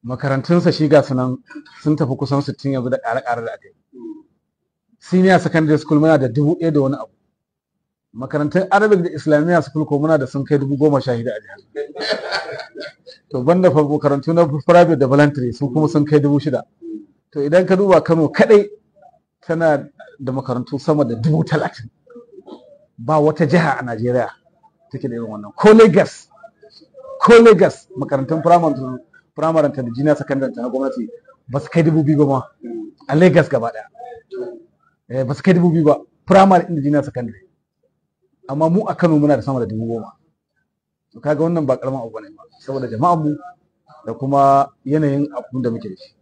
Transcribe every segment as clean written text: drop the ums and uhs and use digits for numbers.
Makarantunsa shi ga sunan sun tafi kusan 60 yanzu da ƙare-ƙare da aka yi. Senior secondary school muna da 1,000 da wani abu. Makarantun Arabic da Islamiyya school ko muna da sun kai 16,000 a jihar. To banda fa makarantu na private da voluntary su kuma sun kai 6,000. To idan ka duba Kano kadai tana da makarantu sama da 30,000. Ba wata jiha a Najeriya take da irin wannan. Ko Lagos makarantun firamare ta da junior secondary ta na gwamnati ba su kai 2,000 ba ma a Lagos gaba daya. Ba su kai 2,000 ba firamare da junior secondary. Amma mu a Kano muna da sama da 10,000. To kaga wannan ba karamin abu bane ba saboda jama'an mu da kuma yanayin abun da muke da shi.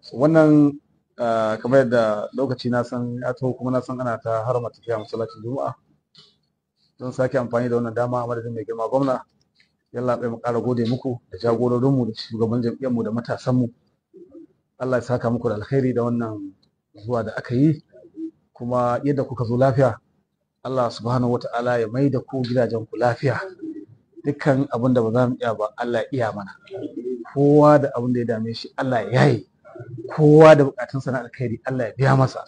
So wannan, kamar yadda lokaci na san ya taho, kuma na san ana ta harama tafiya masallacin Juma'a, zan sake amfani da wannan dama a madadin mai girma gwamna, yallaɓai, mu ƙara gode muku da jagororinmu da shugaban jam'iyyarmu da matasanmu. Allah ya saka muku da alkhairi da wannan zuwa da aka yi, kuma yadda kuka zo lafiya, Allah subhanahu wata'ala ya mai da ku gidajen ku lafiya. Dukkan abin da ba za mu iya ba, Allah ya iya mana. Kowa da abin da ya dame shi, Allah ya yaye. Kowa da bukatunsa na alkhairi, Allah ya biya masa.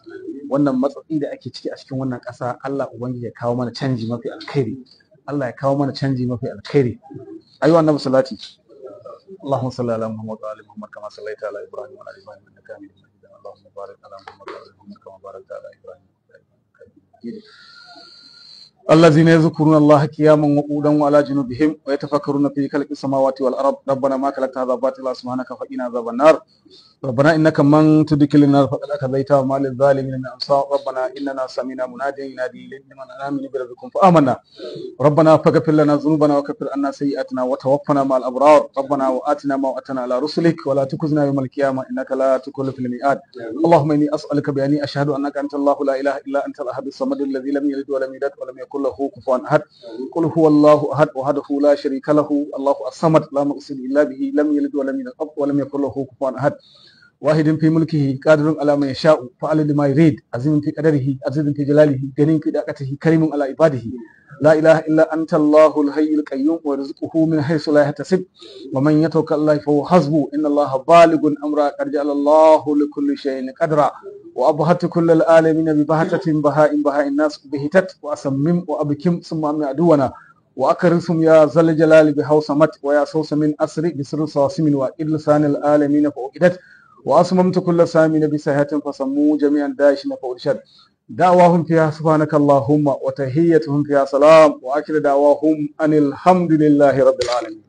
Wannan matsatsi da ake ciki a cikin wannan ƙasa, Allah ubangiji ya kawo mana canji mafi alkhairi. Allah ya kawo mana canji mafi alkhairi. Ayi annabi salati. اللهم صل على محمد وعلى ال محمد كما صليت على ابراهيم وعلى ال ابراهيم انك حميد مجيد. اللهم بارك على محمد وعلى ال محمد كما باركت على ابراهيم وعلى ال ابراهيم انك حميد مجيد. الذين يذكرون الله قياما وقعودا وعلى جنوبهم ويتفكرون في خلق السماوات والارض ربنا ما خلقت هذا باطلا سبحانك فقنا عذاب النار. ربنا انك من تدخل النار فقد اخزيته وما للظالمين من انصار. ربنا اننا سمعنا مناديا ينادي لمن امن بربكم فامنا. ربنا فاغفر لنا ذنوبنا وكفر عنا سيئاتنا وتوفنا مع الابرار. ربنا واتنا ما وعدتنا على رسلك ولا تخزنا يوم القيامه انك لا تخلف الميعاد. اللهم اني اسالك باني اشهد انك انت الله لا اله الا انت الاحد الصمد الذي لم يلد ولم يولد ولم يكن له كفوا احد. قل هو الله احد وحده لا شريك له، الله الصمد، لا مقصود الا به، لم يلد ولم يولد ولم يكن له كفوا احد. واحد في ملكه، قادر على ما يشاء، فعل لما يريد، عظيم في قدره، عزيز في جلاله، غني في طاقته، كريم على عباده. لا إله إلا أنت الله الحي القيوم ويرزقه من حيث لا يحتسب ومن يتوكل الله فهو حسبه. إن الله بالغ أمره قد جعل الله لكل شيء قدرا. وأبهت كل العالمين ببهتة بهاء بهاء الناس بهتت وأسمم وأبكم ثم أمن عدونا وأكرسهم يا ذا الجلال بحوصمت ويا صوص من أسري بسر صاصم وإذ لسان العالمين فأجدت. وأصممت كل سامين بسهة فصموا جميعا داعشين فأرشد. دعواهم فيها سبحانك اللهم وتحيتهم فيها سلام وآخر دعواهم أن الحمد لله رب العالمين.